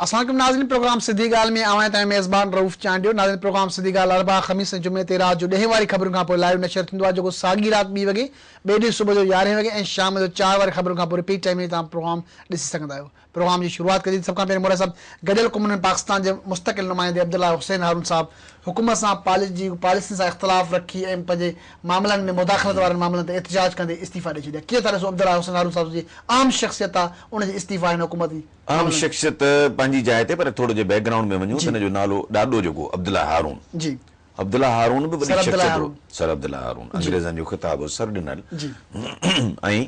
السلام عليڪم ناظرين پروگرام سڌي ڳالهه ۾ اوهان تائين ميزبان رئوف چانڊيو ناظرين پروگرام سڌي ڳالهه اربع خميس ۽ جمعي تي رات جو ڏهين واري خبرن کان پوء لائيو نشر ٿيندو آهي جيڪو ساڳي رات ٻي وڳي ٻئي ڏينهن صبح جو يارهين وڳي ۽ شام جو چار واري خبرن کان پوء رپيٽ ٽائيم ۾ توهان پروگرام ڏسي سگهندا آهيو پروگرام جي شروعات ڪجي ٿي سڀ کان پهرين مولائي صاحب گڏيل قومن ۾ پاڪستان جي مستقل نمائندي عبدالله حسين هارون صاحب حڪومت سان جي پاليسين سان اختلاف رکي ۽ پنهنجي معاملن ۾ مداخلت وارن معاملن تي احتجاج ڪندي استعيفا ڏئي ڇڏي آهي ڪيئن ٿا ڏسو عبدالله حسين هارون صاحب جي اهم شخصيت آهي ان جي استعيفا هن حڪومتي اهم شخصيت پنهنجي جاء تي پر ٿورو جي بيڪ گرائونڊ ۾ وڃون ته هن جو نالو ڏاڏو جيڪو عبدالله هارون جي عبدالله هارون به وڏي شخصيت هو سر عبدالله هارون انگريزن جو خطاب هو سر ڏنل ۽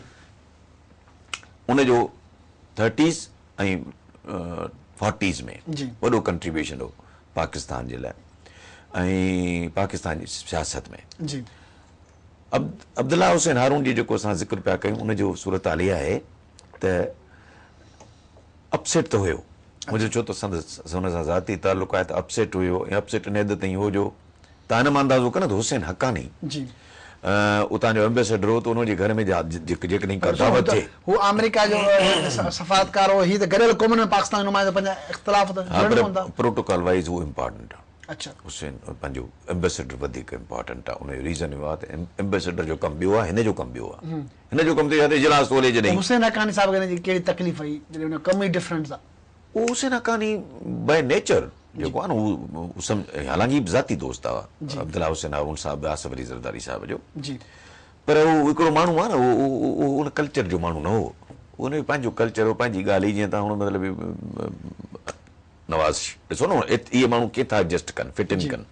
ان جو ٿرٽيز ۽ فورٽيز ۾ وڏو ڪنٽريبيوشن هو پاڪستان جي لاء ۽ پاڪستان جي سياست ۾. عبدالله حسين هارون جي جيڪو اسان ذڪر پيا ڪيون ان جو صورتحال اها آهي ته اپسيٽ ته هيو منهنجو ڇو ته سندس ان سان ذاتي تعلق آهي ته اپسيٽ هيو ۽ اپسيٽ ان حد تائين هو جو توهان هن مان اندازو ڪيو نه ته حسين حقاني اتان جو ايمبيسيڊر هو ته ان جي گهر ۾ جيڪڏهن ڪا دعوت ٿئي. هو آمريڪا جو سفارتڪار هو، هي ته گڏيل قومن ۾ پاڪستان جو نمائندو پنهنجا اختلاف ته جڙن ڪونه ٿا. ها پر پروٽوڪال وائيز هو امپارٽنٽ آهي. اڇا. حسين پنهنجو ايمبيسيڊر وڌيڪ امپارٽنٽ آهي ان جو ريزن اهو آهي ته ايمبيسيڊر جو ڪم ٻيو آهي هن جو ڪم ٻيو آهي. هن جو ڪم ته اهو آهي ته اجلاس ٿو هلي جڏهن. ته حسين حقاني صاحب کي هن جي ڪهڙي تڪليف هئي جڏهن هن جو ڪم ئي ڊفرنس آهي. اهو حسين حقاني باء نيچر جيڪو آهي نه هو حالانڪه هي به ذاتي دوست آهي عبدالله حسين هارون صاحب به آصف علي زرداري صاحب جو پر هو هڪڙو ماڻهو آهي نه اهو ان ڪلچر جو ماڻهو نه هو ان جو پنهنجو ڪلچر هو پنهنجي ڳالهه هئي جيئن توهان هن مطلب نواز ڏسو نه اهي ماڻهو ڪيئن ٿا ايڊجسٽ ڪن فٽ ان ڪن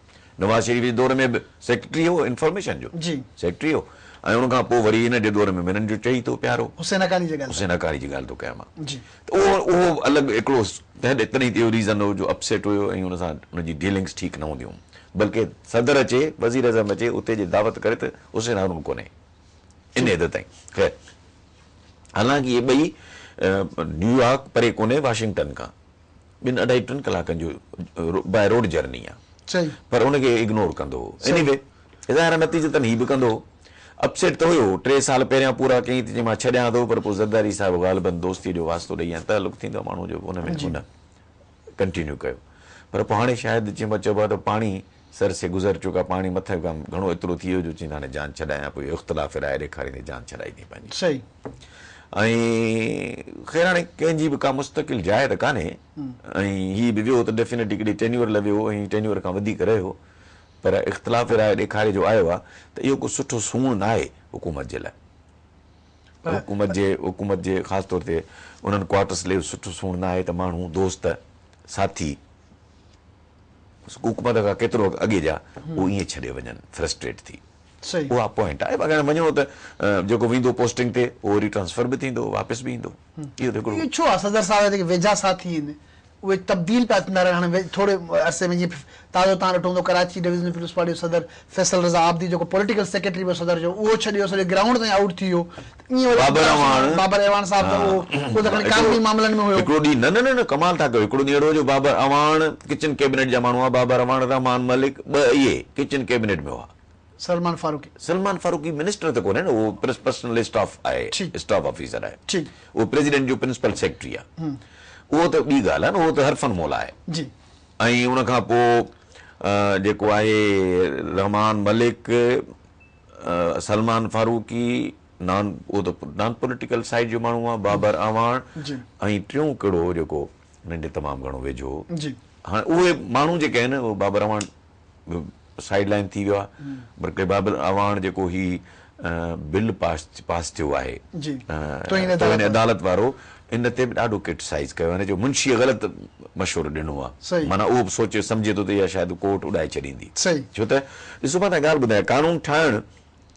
نواز شريف جي دور ۾ به سيڪريٽري هو انفارميشن جو سيڪريٽري هو ۽ ان کان پوء وري هن جي دور ۾ به هنن جو چهيتو پيارو حسين حقاني جي ڳالهه حسين حقاني جي ڳالهه ٿو ڪيان مان ته اهو اهو الڳ هڪڙو تڏهن ته اهو ريزن هو جو اپسيٽ هيو ۽ ان سان ان جي ڊيلنگس ٺيڪ نه هونديون بلڪه صدر اچي وزير اعظم اچي اتي جي دعوت ڪري ته حسين هارون ڪونهي ان حد تائين خير حالانڪه اهي ٻئي نيويارڪ پري ڪونهي واشنگٽن کان ٻن اڍائي ٽن ڪلاڪن جو باء روڊ جرني آ پر ان کي اگنور ڪندو هو ايني وي ظاهر آ نتيجتن هي به ڪندو هو اپسيٽ ته هيو ٽي سال پهريان پورا ڪيائين ته چيائين مان ڇڏيان ٿو پر پوء زرداري صاحب غالباً دوستي جو واسطو ڏئي يا تعلق ٿيندو آ ماڻهو جو ان ۾ ان ڪنٽينيو ڪيو پر پوء هاڻي شايد چئبو چئبو آ ته پاڻي سر سي گذر چڪا پاڻي مٿي کان گهڻو ايترو ٿي ويو جو چئين ته هاڻي جان ڇڏايان پوء اهو اختلاف راء ڏيکاريندي جان ڇڏائي اٿئين پنهنجي. صحيح. ۽ خير هاڻي ڪنهن جي به ڪا مستقل جاء ته ڪانهي ۽ هي به ويو ته ڊيفينيٽلي هڪڙي ٽينيور لاء ويو ۽ ٽينيور کان وڌيڪ رهيو پر اختلاف راء ڏيکاري جو آيو آهي ته اهو ڪو سٺو سوڻ ناهي حڪومت جي لاء حڪومت جي حڪومت جي خاص طور تي انهن ڪوارٽرس لاء سٺو سوڻ ناهي ته ماڻهو دوست ساٿي حڪومت کان ڪيترو وقت اڳي جا اهو ائين ڇڏي وڃن فرسٽريٽ ٿي اها پوائنٽ آهي باقي هاڻي وڃڻو ته جيڪو ويندو پوسٽنگ تي اهو وري ٽرانسفر به ٿيندو واپس به ايندو اهو ته هڪڙو. اهو ڇو آهي صدر صاحب جا جيڪي ويجها ساٿي آهن اهي تبديل پيا ٿيندا رهن هاڻي ٿوري عرصي ۾ جيئن تازو توهان ڏٺو هوندو ڪراچي ڊويزن پيپلز پارٽي جو صدر فيصل رضا عابدي جيڪو پوليٽيڪل سيڪريٽري به هو صدر جو اهو ڇڏي ويو سڄو گرائونڊ تائين آئوٽ ٿي ويو ته ائين وري بابر اعواڻ بابر اعواڻ صاحب ته اهو اهو ته کڻي قانوني معاملن ۾ هيو. هڪڙو ڏينهن نه نه نه ڪمال ٿا ڪيو هڪڙو ڏينهن اهڙو هو جو بابر اعواڻ ڪچن ڪيبنيٽ جا ماڻهو هئا بابر اعواڻ رحمان ملڪ ٻه اهي ڪچن ڪيبنيٽ ۾ هئا. سلمان فاروقي. سلمان فاروقي منسٽر ته ڪونهي نه اهو پرسنل اسٽاف آهي اسٽاف آفيسر آهي اهو پريزيڊنٽ جو پرنسپل سيڪريٽري آهي اهو ته ٻي ڳالهه آهي نه اهو ته حرفن مولا آهي ۽ ان کان پوء جيڪو آهي رحمان ملڪ سلمان فاروقي نان اهو ته نان پوليٽيڪل سائيڊ جو ماڻهو آهي بابر اعواڻ ۽ ٽيون ڪهڙو هو جيڪو انهن جي تمام گهڻو ويجهو هو هاڻي اهي ماڻهو جيڪي آهن اهو بابر اعواڻ سائيڊ لائين ٿي ويو آهي بلڪه بابر اعواڻ جيڪو هي بل پاس پاس ٿيو آهي توهين عدالت وارو ان تي به ڏاڍو ڪرٽيسائيز ڪيو هن چيو منشيء غلط مشورو ڏنو آهي معنيٰ اهو به سوچي سمجهي ٿو ته اها شايد ڪورٽ اڏائي ڇڏيندي ڇو ته ڏسو مان توهان کي ڳالهه ٻڌايان قانون ٺاهڻ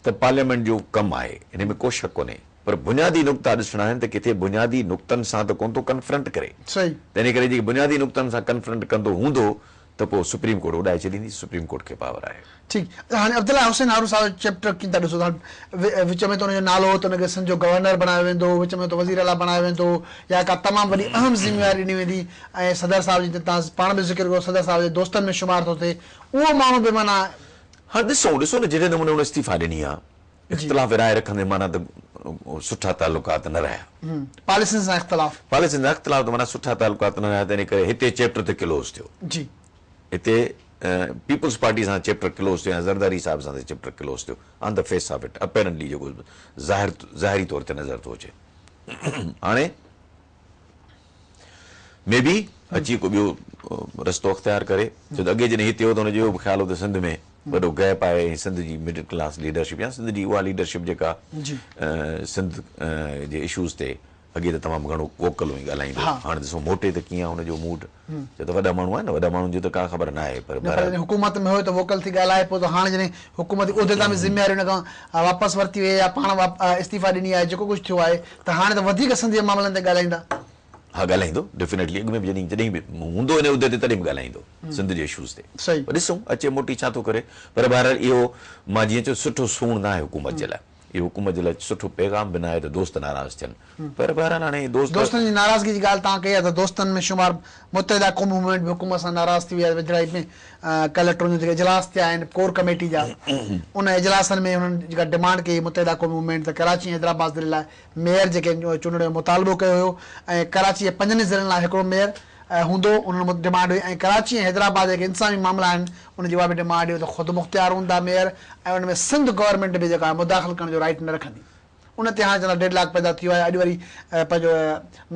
ته پارليامينٽ جو ڪم آهي ان ۾ ڪو شڪ ڪونهي پر بنيادي نقطا ڏسڻا آهن ته ڪٿي بنيادي نقطن سان ته ڪونه ٿو ڪنفرنٽ ڪري تنهن ڪري جيڪي بنيادي نقطن سان ڪنفرنٽ ڪندو هوندو ته پوء سپريم ڪورٽ اڏائي ڇڏيندي، سپريم ڪورٽ کي پاور آهي. ٺيڪ هاڻي عبدالله حسين هارون صاحب جو چيپٽر ڪيئن ٿا ڏسو هاڻي وچ ۾ ته ان جو نالو هو ته ان کي سنڌ جو گورنر بڻايو ويندو وچ ۾ ته وزير اعليٰ بڻايو ويندو يا ڪا تمام وڏي اهم ذميواري ڏني ويندي ۽ صدر صاحب جي توهان پاڻ به ذڪر ڪيو صدر صاحب جي دوستن ۾ شمار ٿو ٿئي اهو ماڻهو به معنيٰ هاڻي ڏسو ڏسو نه جهڙي نموني هن استعيفا ڏني آ اختلاف راء رکندي معنيٰ ته. سٺا تعلقات نه رهيا. پاليسين سان اختلاف. پاليسين سان اختلاف ته معنيٰ سٺا تعلقات نه رهيا تنهن ڪري هتي چيپٽر ته ڪلوز ٿيو. جي. هتي پيپلز پارٽي سان چيپٽر ڪلوز ٿيو يا زرداري صاحب سان چيپٽر ڪلوز ٿيو on the face of it apparently جيڪو ظاهر ظاهري طور تي نظر ٿو اچي. هاڻي مي بي اچي ڪو ٻيو رستو اختيار ڪري ڇو ته اڳي جڏهن هتي هو ته هن جو اهو به خيال هو ته سنڌ ۾ وڏو گيپ آهي ۽ سنڌ جي مڊل ڪلاس ليڊرشپ يا سنڌ جي اها ليڊرشپ جيڪا سنڌ جي اشوز تي اڳي ته تمام گهڻو ووڪل هئي ڳالهائيندو هو هاڻي ڏسو موٽي ته ڪيئن آهي هن جو موڊ ڇو ته وڏا ماڻهو آهن نه وڏا ماڻهن جي ته ڪا خبر ناهي پر نه پر جڏهن حڪومت ۾ هيو ته ووڪل ٿي ڳالهائي پيو ته هاڻي جڏهن حڪومتي عهدي تان به ذميواري هن کان واپس ورتي وئي يا پاڻ استعيفا ڏني آهي جيڪو ڪجهه ٿيو آهي ته هاڻي ته وڌيڪ سنڌ جي معاملن تي ڳالهائيندا. ها ڳالهائيندو ڊيفينيٽلي اڳ ۾ به جڏهن جڏهن به هوندو ان عهدي تي تڏهن به ڳالهائيندو سنڌ جي اشوز تي ڏسون اچي موٽي ڇا ٿو ڪري پر بهرحال اهو مان جيئن چيو سٺو سوڻ ناهي حڪومت جي لاء اهو حڪومت جي لاء سٺو پيغام به ناهي ته دوست ناراض ٿين پر بهرحال هاڻي دوست. دوستن جي ناراضگي جي ڳالهه توهان ڪئي آهي ته دوستن ۾ شمار متحده قومي موومينٽ به حڪومت سان ناراض ٿي وئي آهي ويجهڙائي ۾ ڪلهه ٽيون جيڪي اجلاس ٿيا آهن ڪور ڪميٽي جا ان اجلاسن ۾ هنن جيڪا ڊمانڊ ڪئي متحده قومي موومينٽ ته ڪراچي ۽ حيدرآباد ضلعي لاء ميئر جيڪي چونڊڻ جو مطالبو ڪيو هيو ۽ ڪراچي جي پنجن ضلعن لاء هڪڙو ميئر هوندو انهن ڊمانڊ هئي ۽ ڪراچي ۽ حيدرآباد جا جيڪي انتظامي معاملا آهن ان جي اها به ڊمانڊ هئي ته خودمختيار هوندا ميئر ۽ ان ۾ سنڌ گورنمينٽ به جيڪا آهي مداخلت ڪرڻ جو رائيٽ نه رکندي ان تي هاڻي چوندا ڊيڊ لاڪ پيدا ٿي ويو آهي اڄ وري پنهنجو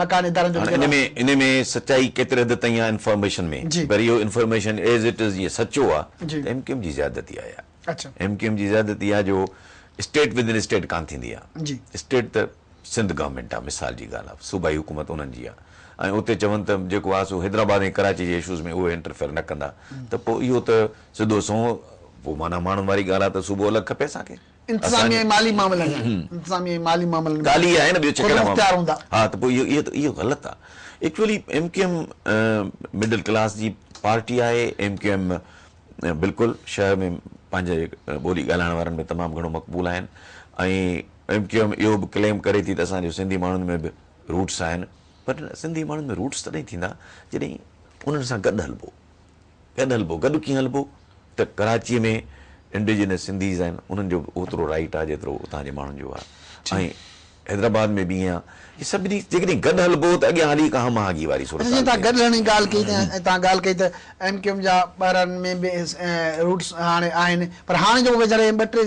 مڪاني ادارن جو هاڻي ان ۾ ان ۾ سچائي ڪيتري حد تائين آهي انفارميشن ۾ پر اهو انفارميشن ايز it is جيئن سچو آهي ته ايم ڪيو ايم جي زيادتي آهي اها ايم ڪيو ايم جي زيادتي آهي جو اسٽيٽ ود ان اسٽيٽ ڪانه ٿيندي آهي اسٽيٽ ته سنڌ گورنمينٽ آهي مثال جي ڳالهه آهي صوبائي حڪومت انهن جي آهي ۽ اتي چون ته جيڪو آهي سو حيدرآباد ۽ ڪراچي جي اشوز ۾ اهي انٽرفيئر نه ڪندا ته پوء اهو ته سڌو سنئون پوء معنيٰ ماڻهن واري ڳالهه آهي ته صوبو الڳ کپي اسان کي. انتظامي ۽ مالي معاملن انتظامي ۽ مالي معاملن ۾ ڳالهه اها آهي نه ٻيو ڇا خودمختيار هوندا. ها ته پوء اهو اهو ته اهو غلط آهي actually M Q M middle class جي پارٽي آهي ايم ڪيو ايم بلڪل شهر ۾ پنهنجي ٻولي ڳالهائڻ وارن ۾ تمام گهڻو مقبول آهن ۽ ايم ڪيو ايم اهو به ڪليم ڪري ٿي ته اسان جو سنڌي ماڻهن ۾ به روٽس آهن پر سنڌي ماڻهن ۾ روٽس تڏهن ٿيندا جڏهن انهن سان گڏ هلبو گڏ هلبو گڏ ڪيئن هلبو ته ڪراچي ۾ انڊيجنس سنڌيز آهن انهن جو به اوترو رائيٽ آهي جيترو اتان جي ماڻهن جو آهي ۽ حيدرآباد ۾ به ائين آهي هي سڀني جيڪڏهن گڏ هلبو ته اڳيان هلي ڪا هم آهنگي واري اڇا جيئن صورتحال توهان گڏ هلڻ جي ڳالهه ڪئي ته ۽ توهان ڳالهه ڪئي ته ايم ڪيو ايم جا ٻهراڙين ۾ به روٽس هاڻي آهن پر هاڻي جيڪو ويجهڙائي ۾ ٻه ٽي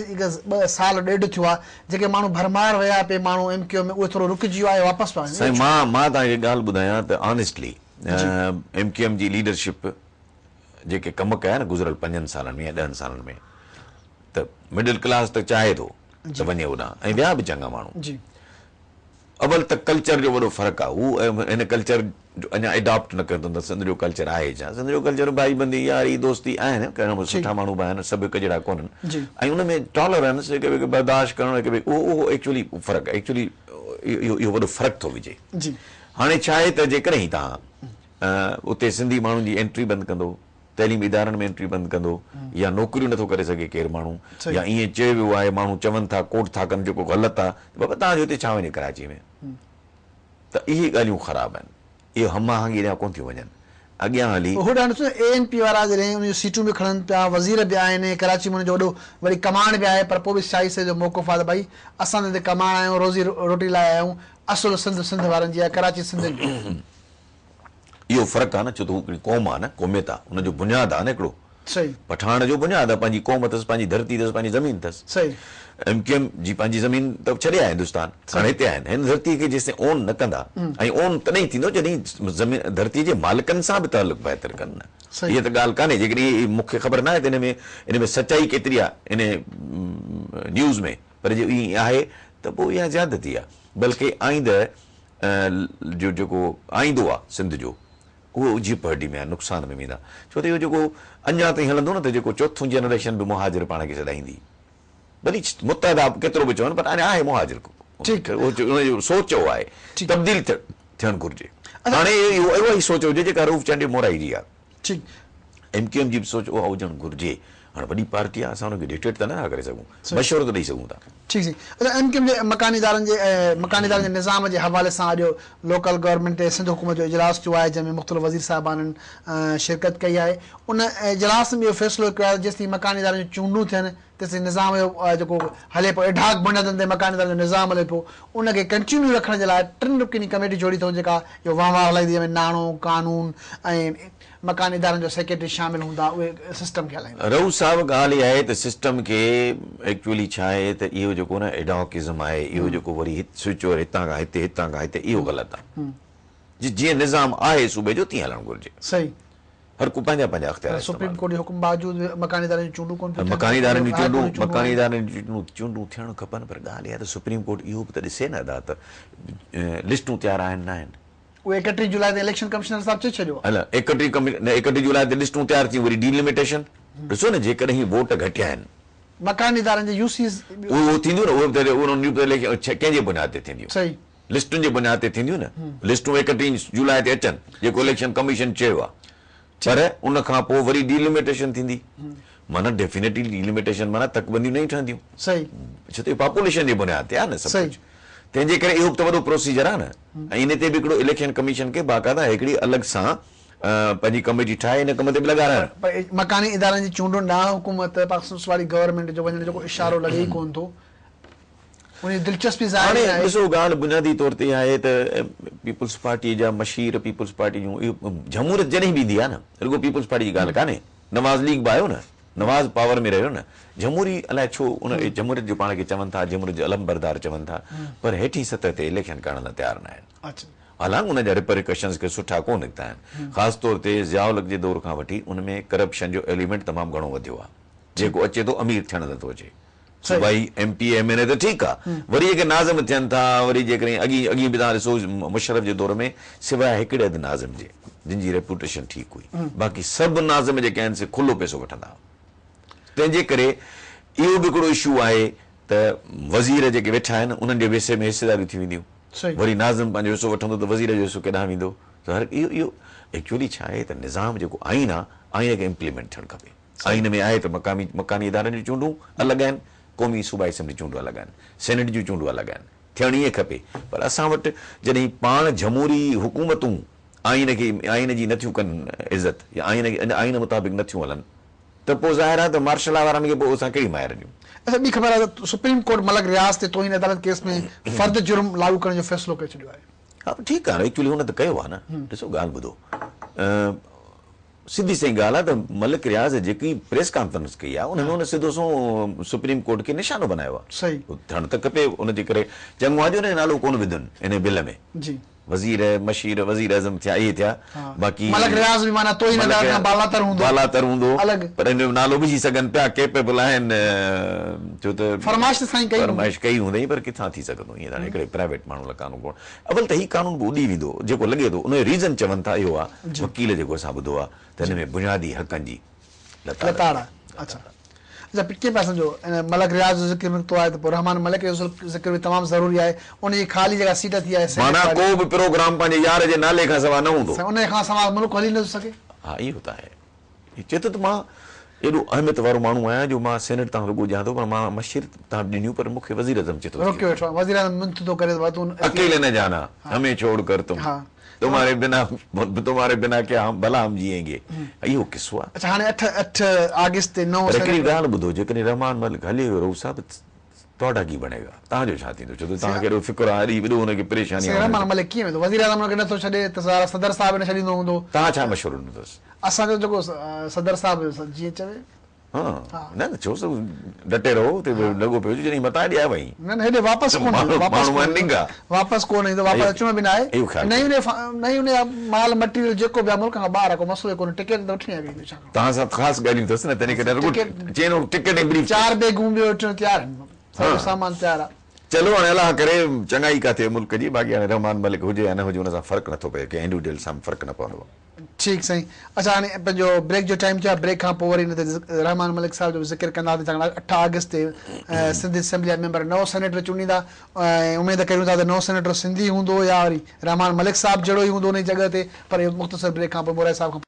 ٻه سال ڏيڍ ٿيو آهي جيڪي ماڻهو ڀرمار ويا پئي ماڻهو ايم ڪيو ايم ۾ اهي ٿورو رڪجي ويا يا واپس پيا وڃن سائين مان مان توهان کي ڳالهه ٻڌايان ته آنيسٽلي ايم ڪيو ايم جي ليڊرشپ جيڪي ڪم ڪيا نه گذريل پنجن سالن ۾ يا ڏهن سالن ۾ ته مڊل ڪلاس ته چاهي ٿو ته وڃي اوڏانهن ۽ ويا به چڱا ماڻهو اول ته ڪلچر جو وڏو فرق آهي هو هن ڪلچر جو اڃا اڊاپٽ نه ڪيو اٿن ته سنڌ جو ڪلچر آهي ڇا سنڌ جو ڪلچر ڀائي بندي ياري دوستي آهن ڪهڙا به سٺا ماڻهو به آهن سڀ هڪ جهڙا ڪونهن ۽ ان ۾ ٽالرنس هڪ ٻئي کي برداشت ڪرڻ هڪ ٻئي اهو اهو ايڪچولي فرق ايڪچولي اهو اهو وڏو فرق ٿو وجهي هاڻي ڇا آهي ته جيڪڏهن توهان اتي سنڌي ماڻهن جي انٽري بند ڪندو، تعليمي ادارن ۾ انٽري بند ڪندو يا نوڪريون نٿو ڪري سگهي ڪير ماڻهو يا ائين چيو ويو آهي ماڻهو چون ٿا ڪوٽ ٿا ڪن جيڪو غلط آهي ته بابا توهان جو هتي ڇا وڃي ڪراچي ۾ ته اهي ڳالهيون خراب آهن اهي هم آهنگي ڏانهن ڪونه ٿيون وڃن اڳيان هلي. هوڏانهن ڏسو اي اين پي وارا جڏهن ان جون سيٽون به کڻن پيا وزير به آهن ڪراچي ۾ انهن جو وڏو وڏي ڪمانڊ به آهي پر پوء به شاهي سيد جو موقف آهي ته ڀائي اسان ته هتي ڪمائڻ آيا آهيون روزي روٽي لاء آيا آهيون اصل سنڌ سنڌ وارن جي آهي ڪراچي سنڌين جو. اهو فرق آهي نه ڇو ته هو هڪڙي قوم آهي نه قوميت آهي ان جو بنياد آهي نه هڪڙو صحيح. پٺاڻ جو بنياد آهي پنهنجي قوم اٿس پنهنجي ڌرتي اٿس پنهنجي زمين اٿس صحيح. ايم ڪيو ايم جي پنهنجي زمين ته ڇڏي آيا هندستان هاڻي هتي آهن هن ڌرتي کي جيستائين اون نه ڪندا ۽ اون تڏهن ٿيندو جڏهن زمين ڌرتي جي مالڪن سان به تعلق بهتر ڪن نه صحيح. هيء ته ڳالهه ڪانهي جيڪڏهن مون کي خبر ناهي ته ان ۾ ان ۾ سچائي ڪيتري آهي ان نيوز ۾ پر جي ائين آهي ته پوء اها زيادتي آهي بلڪه آئنده جو جيڪو آئيندو آهي سنڌ جو اهو جيپرڊي ۾ آهي نقصان ۾ ويندا ڇو ته اهو جيڪو اڃا تائين هلندو نه ته جيڪو چوٿون جنريشن به مهاجر پاڻ کي سڏائيندي ڀلي متحده ڪيترو به چون پر اڃا آهي مهاجر ان جو سوچ اهو آهي تبديل ٿيڻ گهرجي هاڻي اها ئي سوچ هجي جيڪا رئوف چانڊيو مورائي جي آهي. ٺيڪ. ايم ڪيو ايم جي به سوچ اها هجڻ گهرجي. هاڻ وڏي پارٽي آهي اسان ان کي ڊڪٽيٽ ته نٿا ڪري سگهون، مشورو ته ڏئي سگهون ٿا. ٺيڪ سائين. اڇا ايم ڪيو ايم جي مڪاني ادارن جي مڪاني ادارن جي نظام جي حوالي سان اڄ لوڪل گورنمينٽ تي سنڌ حڪومت جو اجلاس ٿيو آهي جنهن ۾ مختلف وزير صاحبانن شرڪت ڪئي آهي ان اجلاس ۾ اهو فيصلو ڪيو آهي ته جيستائين مڪاني ادارن جون چونڊون ٿين تيسين نظام جو جيڪو هلي پيو ايڊهاڪ بنيادن تي مڪاني ادارن جو نظام هلي پيو ان کي ڪنٽينيو رکڻ جي لاء ٽن رڪني ڪميٽي جوڙي اٿئون جيڪا اهو وهنوار هلائيندي جنهن ۾ ناڻو، قانون ۽ مڪاني ادارن جو سيڪريٽري شامل هوندا اهي سسٽم کي هلائيندا. رئوف صاحب ڳالهه اها آهي ته سسٽم کي ايڪچوئلي ڇا آهي ته اهو جيڪو نه ايڊهاڪزم آهي اهو جيڪو وري سوئچ اوور هتان کان هتي هتان کان هتي اهو غلط آهي جيئن نظام آهي صوبي جو تيئن هلڻ گهرجي. صحيح. هر ڪو پنهنجا پنهنجا اختيار استعمال سپريم ڪورٽ جي حڪم باوجود به مڪاني ادارن جون چونڊون ڪونه پيون ٿين. مڪاني ادارن جون چونڊون مڪاني ادارن جون چونڊون ٿيڻ کپن پر ڳالهه اها ته سپريم ڪورٽ اهو به ته ڏسي نه ادا ته لسٽون تيار آهن نه آهن. اهو 31 جولاء تي اليڪشن ڪمشنر صاحب چئي ڇڏيو آهي. نه 31 جولاء تي لسٽون تيار ٿيون وري ڊيلميٽيشن ڏسو نه جيڪڏهن ووٽ گهٽيا آهن. مڪاني ادارن جي يو سيز. اهو ٿينديون نه اهي به ته ڪنهن جي بنياد تي ٿينديون. صحيح. لسٽن جي بنياد تي ٿينديون نه، لسٽون 31 جولاء تي اچن جيڪو اليڪشن ڪميشن چيو آهي پر ان کان پوء وري ڊيلميٽيشن ٿيندي معنيٰ ڊيفينيٽلي ڊيلميٽيشن معنيٰ تڪبنديون نيون ٺهنديون صحيح ڇو ته پاپوليشن جي بنياد تي آهي نه سڀ ڪجهه تنهن جي ڪري اهو به ته وڏو پروسيجر آهي نه ۽ ان تي به هڪڙو اليڪشن ڪميشن کي باقاعده هڪڙي الڳ سان پنهنجي ڪميٽي ٺاهي ان ڪم تي به لڳارائڻ. پر مڪاني ادارن جي چونڊن ڏانهن حڪومت پاڪستان واري گورنمينٽ جو وڃڻ جو ڪو اشارو لڳي ئي ڪونه ٿو. ان جي دلچسپي ظاهر ئي ناهي. هاڻي ڏسو ڳالهه بنيادي طور تي اها آهي ته پيپلز پارٽي جا مشير پيپلز پارٽي جون اهو جمهوريت جڏهن به ايندي آهي نه رڳو پيپلز پارٽي جي ڳالهه ڪانهي نواز ليگ به آيو نه نواز پاور ۾ رهيو نه جمهوري الائي ڇو ان جمهوريت جو پاڻ کي چون ٿا جمهوريت جو علمبردار چون ٿا پر هيٺين سطح تي اليڪشن ڪرڻ لاء تيار ناهن حالانڪ ان جا ريپرڪشنز ڪي سٺا ڪونه نڪتا آهن خاص طور تي ضياء الحق جي دور کان وٺي ان ۾ ڪرپشن جو ايليمينٽ تمام گهڻو وڌيو آهي جيڪو اچي ٿو امير ٿيڻ لاء ٿو اچي صوبائي M P A M N A ته ٺيڪ آ وري جيڪي ناظم ٿين ٿا وري جيڪڏهن اڳي اڳي به توهان ڏسو مشرف جي دور ۾ سواء هڪڙي اڌ ناظم جي جن جي ريپوٽيشن ٺيڪ هئي باقي سڀ ناظم جيڪي آهن سي کلو پئسو وٺندا هئا تنهن جي ڪري اهو به هڪڙو اشو آهي ته وزير جيڪي ويٺا آهن انهن جي به حصي ۾ حصيداريون ٿي وينديون وري ناظم پنهنجو حصو وٺندو ته وزير جو حصو ڪيڏانهن ويندو ته هر اهو اهو ايڪچوئلي ڇا آهي ته نظام جيڪو آئين آ آئين کي امپليمينٽ ٿيڻ کپي. آئين ۾ آهي ته مقامي مڪاني ادارن جون چونڊون الڳ آهن، قومي صوبائي اسيمبلي چونڊون الڳ آهن، سينيٽ جون چونڊون الڳ آهن، ٿيڻ ائين کپي پر اسان وٽ جڏهن پاڻ جمهوري حڪومتون آئين کي آئين جي نٿيون ڪن عزت يا آئين کي آئين مطابق نٿيون هلن ته پوء ظاهر آهي ته مارشل لا وارن کي پوء اسان ڪهڙي مائر ڏيون. اڇا ٻي خبر آهي ته سپريم ڪورٽ ملڪ رياض تي توهين عدالت ڪيس ۾ فرد جرم لاڳو ڪرڻ جو فيصلو ڪري ڇڏيو آهي. ها ٺيڪ آهي ايڪچولي هن ته ڪيو آهي نه ڏسو ڳالهه ٻڌو. سڌي سئين ڳالهه آهي ته ملڪ رياض جيڪي پريس ڪانفرنس ڪئي آهي ان ۾ هن سڌو سنئون سپريم ڪورٽ کي نشانو بنايو آهي. ٿيڻ ته کپي ان جي ڪري چڱو آهي جو ان جو نالو ڪونه وڌن ان بل ۾. وزير مشير وزير اعظم ٿيا اهي ٿيا باقي ملڪ رياض به معنيٰ توهين عدالت کان بالاتر هوندو. بالاتر هوندو پر ان جو نالو وجهي سگهن پيا ڪيپيبل آهن ڇو ته فرمائش ته سائين ڪئي هوندي. فرمائش ڪئي هوندئي پر ڪٿان ٿي سگهندو ائين ته هاڻي هڪڙي پرائيويٽ ماڻهو لاء قانون ڪونه اول ته هي قانون به اڏي ويندو جيڪو لڳي ٿو ان جو ريزن چون ٿا اهو آ وڪيل جيڪو اسان ٻڌو آ ته هن ۾ بنيادي حقن جي لتاڙ لتاڙ آ اڇا اڇا ڪيئن پيا سمجهو ان ملڪ رياض جو ذڪر نڪتو آهي ته پوء رحمان ملڪ جو ذڪر به تمام ضروري آهي ان جي خالي جيڪا سيٽ ٿي آهي سينيٽ معنيٰ ڪو به پروگرام پنهنجي يار جي نالي کان سوا نه هوندو. سائين ان کان سوا ملڪ هلي نٿو سگهي. ها اهو ته آهي. هي چئي ٿو ته مان ايڏو اهميت وارو ماڻهو آهيان جو مان سينيٽ تان رڳو ڏيان ٿو پر مان مشير تان به ڏنيون پر مون کي وزيراعظم چئي ٿو روڪيو ويٺو آهي وزيراعظم منٿ ٿو ڪري ته ڀاء تون اڪيلي نه جانا همين ڇوڙ ڪر تم تمهاري بنا تمهاري بنا ڪيا هم ڀلا هم جيئين گي اهو قصو آهي. اڇا هاڻي اٺ اٺ آگسٽ تي نئون پر هڪڙي ڳالهه ٻڌو جيڪڏهن رحمان ملڪ هلي ويو رئوف صاحب تهاڏا ڪي بڻي گا؟ توهان جو ڇا ٿيندو؟ ڇو ته توهان کي ايڏو فڪر آهي، ايڏي وڏو هن کي پريشاني آهي. رحمان ملڪ ڪيئن ويندو؟ وزيراعظم هن کي نٿو ڇڏي ته صدر صاحب نه ڇڏيندو هوندو. توهان ڇا مشورو ڏنو اٿس؟ اسان جو جيڪو صدر صاحب جيئن چوي. ها نه نه ڇو سو ڊٽي رهو اتي لڳو پيو هجي جڏهن متان هيڏي آيو آهين. نه نه هيڏي واپس ڪونه ايندو واپس ماڻهو آهن ڏنگا. واپس ڪونه ايندو واپس اچڻو به ناهي. نه ئي نه ئي ان جا مال مٽيريل جيڪو به آهي ملڪ کان ٻاهر آهي ڪو مسئلو ئي ڪونهي ٽڪيٽ ته وٺڻي آهي ويندو ڇا. توهان سان خاص ڳالهيون اٿس نه تنهن ڪري رڳو چينو ٽڪيٽ ۽ بريف چار بيگون ٻيو ٽيون تيار آهن سڄو سامان تيار آهي. چلو هاڻي الله ڪري چڱائي ڪا ٿئي ملڪ جي باقي هاڻي رحمان ملڪ هجي يا نه هجي ان سان فرق نٿو پئي ڪنهن انڊيوڊيل سان به فرق نه پوندو. ٺيڪ سائين اڇا هاڻي پنهنجو بريڪ جو ٽائيم ٿيو آهي بريڪ کان پوء وري ان تي رحمان ملڪ صاحب جو به ذڪر ڪنداسين ڇاڪاڻ اٺ آگسٽ تي سنڌ اسيمبلي جا ميمبر نئون سينيٽر چونڊيندا ۽ اميد ڪريون ٿا ته نئون سينيٽر سنڌي هوندو يا وري رحمان ملڪ صاحب جهڙو ئي هوندو ان جي جڳهه تي پر اهو مختصر بريڪ کان پوء مورائي صاحب کان.